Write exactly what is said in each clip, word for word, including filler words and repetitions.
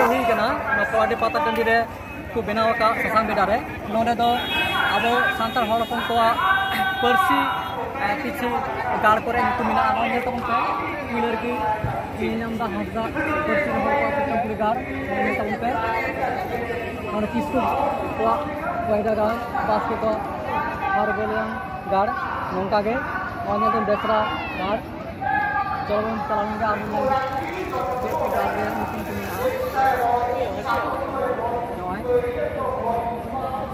ᱦᱩᱭ ᱠᱟᱱᱟ ᱱᱚᱣᱟ ᱯᱚᱲᱟᱰᱤ ᱯᱟᱛᱟ ᱴᱟᱺᱰᱤ ᱨᱮ ᱠᱚ ᱵᱮᱱᱟᱣ ᱟᱠᱟᱫ ᱥᱟᱥᱟᱝ ᱵᱮᱰᱟ ᱨᱮ᱾ ᱱᱚᱰᱮ ᱫᱚ ᱟᱵᱚ ᱥᱟᱱᱛᱟᱲ ᱦᱚᱲ ᱦᱚᱯᱚᱱ ᱠᱚᱣᱟᱜ ᱯᱟᱹᱨᱥᱤ, ᱮ, ᱠᱤᱪᱷᱩ ᱜᱟᱲ ᱠᱚᱨᱮ ᱧᱩᱛᱩᱢ ᱢᱮᱱᱟᱜᱼᱟ᱾ ᱱᱚᱜᱼᱚᱭ ᱧᱮᱞ ᱛᱟᱵᱚᱱ ᱯᱮ, ᱩᱭᱞᱟᱹᱨᱜᱤ, ᱧᱮᱞ ᱧᱟᱢ ᱮᱫᱟ ᱦᱟᱸᱥᱫᱟ ᱯᱟᱹᱨᱥᱤ ᱨᱚᱦᱚᱲ ᱠᱚᱣᱟᱜ ᱠᱩᱴᱟᱹᱢ ᱠᱩᱲᱤ ᱜᱟᱲ, ᱱᱚᱜᱼᱚᱭ ᱧᱮᱞ ᱛᱟᱵᱚᱱ ᱯᱮ᱾ ᱱᱚᱰᱮ ᱠᱤᱥᱠᱩ ᱠᱚᱣᱟᱜ ᱠᱚᱭᱰᱟ ᱜᱟᱲ, ᱵᱟᱥᱠᱮ ᱠᱚᱣᱟᱜ ᱦᱟᱨᱵᱟᱹᱞᱤᱭᱟᱢ ᱜᱟᱲ, ᱱᱚᱝᱠᱟ ᱜᱮ ᱱᱚᱜᱼᱚᱭ ᱧᱮᱞ ᱛᱟᱵᱚᱱ ᱵᱮᱥᱨᱟ ᱜᱟᱲ᱾ ᱪᱚᱞᱚ ᱵᱚᱱ ᱪᱟᱞᱟᱣ ᱞᱮᱱ ᱜᱮ, ᱟᱨ ᱵᱚᱱ ᱧᱮᱞ ᱪᱮᱫ ᱪᱮᱫ ᱜᱟᱲ ᱨᱮᱭᱟᱜ ᱧᱩᱛᱩᱢ ᱠᱚ ᱢᱮᱱᱟᱜᱼᱟ᱾ ᱱᱚᱜᱼᱚᱭ,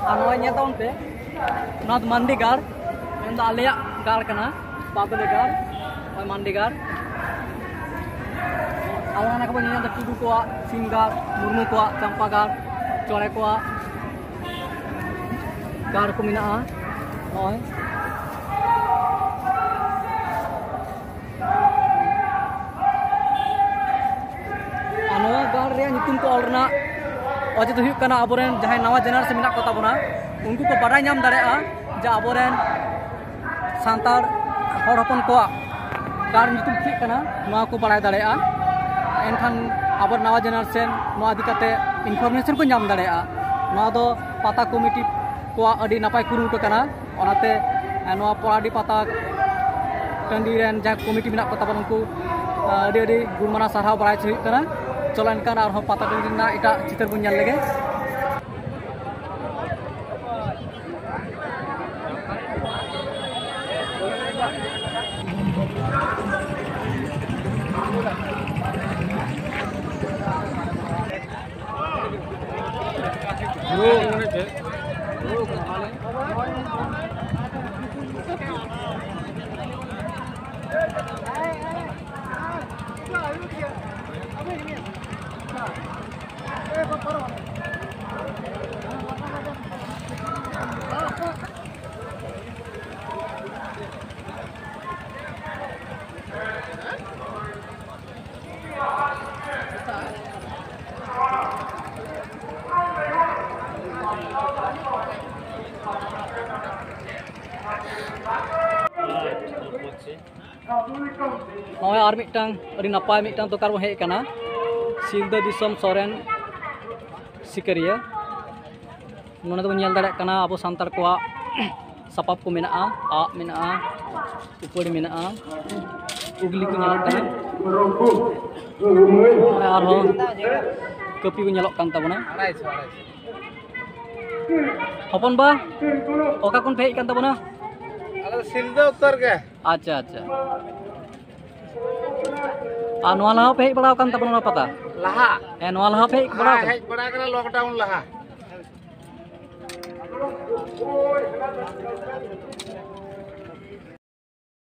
ᱟᱨ ᱱᱚᱜᱼᱚᱭ ᱧᱮᱞ ᱛᱟᱵᱚᱱ ᱯᱮ, ᱱᱚᱣᱟ ᱫᱚ ᱢᱟᱱᱰᱤ ᱜᱟᱲ, ᱢᱮᱱᱫᱚ ᱟᱞᱮᱭᱟᱜ ᱜᱟᱲ ᱠᱟᱱᱟ, ᱵᱟᱫᱚᱞᱤ ᱜᱟᱲ, ᱱᱚᱜᱼᱚᱭ ᱢᱟᱱᱰᱤ ᱜᱟᱲ᱾ ᱟᱞᱟᱝ ᱚᱱᱟ ᱠᱚᱵᱚᱱ ᱧᱮᱞ ᱧᱟᱢ ᱮᱫᱟ, ᱴᱩᱰᱩ ᱠᱚᱣᱟᱜ ᱥᱤᱢ ᱜᱟᱲ, ᱢᱩᱨᱢᱩ ᱠᱚᱣᱟᱜ ᱪᱟᱢᱯᱟ ᱜᱟᱲ, ᱪᱚᱬᱮ ᱠᱚᱣᱟᱜ ᱜᱟᱲ ᱠᱚ ᱢᱮᱱᱟᱜᱼᱟ᱾ ᱱᱚᱜᱼᱚᱭ ᱟᱨ ᱱᱚᱣᱟ ᱜᱟᱲ ᱨᱮᱭᱟᱜ ᱧᱩᱛᱩᱢ ᱠᱚ ᱚᱞ ᱨᱮᱱᱟᱜ ᱚᱡᱮ ᱫᱚ ᱦᱩᱭᱩᱜ ᱠᱟᱱᱟ, ᱟᱵᱚᱨᱮᱱ ᱡᱟᱦᱟᱸᱭ ᱱᱟᱣᱟ ᱡᱮᱱᱟᱨᱮᱥᱚᱱ ᱢᱮᱱᱟᱜ ᱠᱚ ᱛᱟᱵᱚᱱᱟ, ᱩᱱᱠᱩ ᱠᱚ ᱵᱟᱰᱟᱭ ᱧᱟᱢ ᱫᱟᱲᱮᱭᱟᱜᱼᱟ ᱡᱮ ᱟᱵᱚᱨᱮᱱ ᱥᱟᱱᱛᱟᱲ ᱦᱚᱲ ᱦᱚᱯᱚᱱ ᱠᱚᱣᱟᱜ ᱜᱟᱲ ᱧᱩᱛᱩᱢ ᱪᱮᱫ ᱠᱟᱱᱟ, ᱱᱚᱣᱟ ᱠᱚ ᱵᱟᱲᱟᱭ ᱫᱟᱲᱮᱭᱟᱜᱼᱟ᱾ ᱮᱱᱠᱷᱟᱱ ᱟᱵᱚ ᱱᱟᱣᱟ ᱡᱮᱱᱟᱨᱮᱥᱚᱱ ᱱᱚᱣᱟ ᱤᱫᱤ ᱠᱟᱛᱮ ᱤᱱᱯᱷᱚᱨᱢᱮᱥᱚᱱ ᱠᱚ ᱧᱟᱢ ᱫᱟᱲᱮᱭᱟᱜᱼᱟ᱾ ᱱᱚᱣᱟ ᱫᱚ ᱯᱟᱛᱟ ᱠᱚᱢᱤᱴᱤ ᱠᱚᱣᱟᱜ ᱟᱹᱰᱤ ᱱᱟᱯᱟᱭ ᱠᱩᱨᱩᱢᱩᱴᱩ ᱠᱟᱱᱟ᱾ ᱚᱱᱟᱛᱮ, ᱮ, ᱱᱚᱣᱟ ᱯᱚᱲᱟᱰᱤ ᱯᱟᱛᱟ ᱴᱟᱺᱰᱤ ᱨᱮᱱ ᱡᱟᱦᱟᱸ ᱠᱚᱢᱤᱴᱤ ᱢᱮᱱᱟᱜ ᱠᱚ ᱛᱟᱵᱚᱱᱟ, ᱩᱱᱠᱩ, ᱮ, ᱟᱹᱰᱤ ᱟᱹᱰᱤ ᱜᱩᱱᱢᱟᱱᱟᱣ ᱥᱟᱨᱦᱟᱣ ᱵᱟᱲᱟᱭ ᱦᱚᱪᱚ ᱦᱩᱭᱩᱜ ᱠᱟᱱᱟ᱾ ᱪᱚᱞᱚ, ᱮᱱᱠᱷᱟᱱ ᱟᱨᱦᱚᱸ ᱯᱟᱛᱟ ᱴᱟᱺᱰᱤ ᱨᱮᱱᱟᱜ ᱮᱴᱟᱜ ᱪᱤᱛᱟᱹᱨ ᱵᱚᱱ ᱧᱮᱞ ᱞᱮᱜᱮ᱾ ᱱᱚᱜᱼᱚᱭ ᱟᱨ ᱢᱤᱫᱴᱟᱝ ᱟᱹᱰᱤ ᱱᱟᱯᱟᱭ ᱢᱤᱫᱴᱟᱝ ᱫᱚᱠᱟᱱ ᱵᱚᱱ ᱦᱮᱡ ᱟᱠᱟᱱᱟ, ᱥᱤᱞᱫᱟᱹ ᱫᱤᱥᱚᱢ ᱥᱚᱨᱮᱱ ᱥᱤᱠᱟᱹᱨᱤᱭᱟᱹ᱾ ᱱᱚᱰᱮ ᱫᱚᱵᱚᱱ ᱧᱮᱞ ᱫᱟᱲᱮᱭᱟᱜ ᱠᱟᱱᱟ ᱟᱵᱚ ᱥᱟᱱᱛᱟᱲ ᱠᱚᱣᱟᱜ ᱥᱟᱯᱟᱵ ᱠᱚ ᱢᱮᱱᱟᱜᱼᱟ, ᱟᱜ ᱢᱮᱱᱟᱜᱼᱟ, ᱩᱯᱟᱹᱲᱤ ᱢᱮᱱᱟᱜᱼᱟ, ᱩᱜᱽᱞᱤ ᱠᱚ ᱧᱮᱞᱚᱜ ᱠᱟᱱᱟ᱾ ᱱᱚᱜᱼᱚᱭ ᱟᱨᱦᱚᱸ ᱠᱟᱹᱯᱤ ᱠᱚ ᱧᱮᱞᱚᱜ ᱠᱟᱱ ᱛᱟᱵᱚᱱᱟ᱾ ᱦᱚᱯᱚᱱ ᱵᱟ, ᱚᱠᱟ ᱠᱷᱚᱱ ᱯᱮ ᱦᱮᱡ ᱠᱟᱱ ᱛᱟᱵᱚᱱᱟ? ᱟᱞᱮ ᱫᱚ ᱥᱤᱞᱫᱟᱹ ᱩᱛᱛᱚᱨ ᱜᱮ᱾ ᱟᱪᱪᱷᱟ, ᱟᱪᱪᱷᱟ᱾ ᱟᱨ ᱱᱚᱣᱟ ᱞᱟᱦᱟ ᱯᱮ ᱦᱮᱡ ᱵᱟᱲᱟ ᱟᱠᱟᱱ ᱛᱟᱵᱚᱱᱟ ᱱᱚᱣᱟ ᱯᱟᱛᱟ? ᱞᱟᱦᱟ᱾ ᱦᱮᱸ, ᱱᱚᱣᱟ ᱞᱟᱦᱟ ᱯᱮ ᱦᱮᱡ ᱵᱟᱲᱟ ᱦᱮᱸ, ᱟᱠᱟᱱᱟ? ᱦᱮᱡ ᱵᱟᱲᱟ ᱟᱠᱟᱱᱟ lockdown ᱞᱟᱦᱟ᱾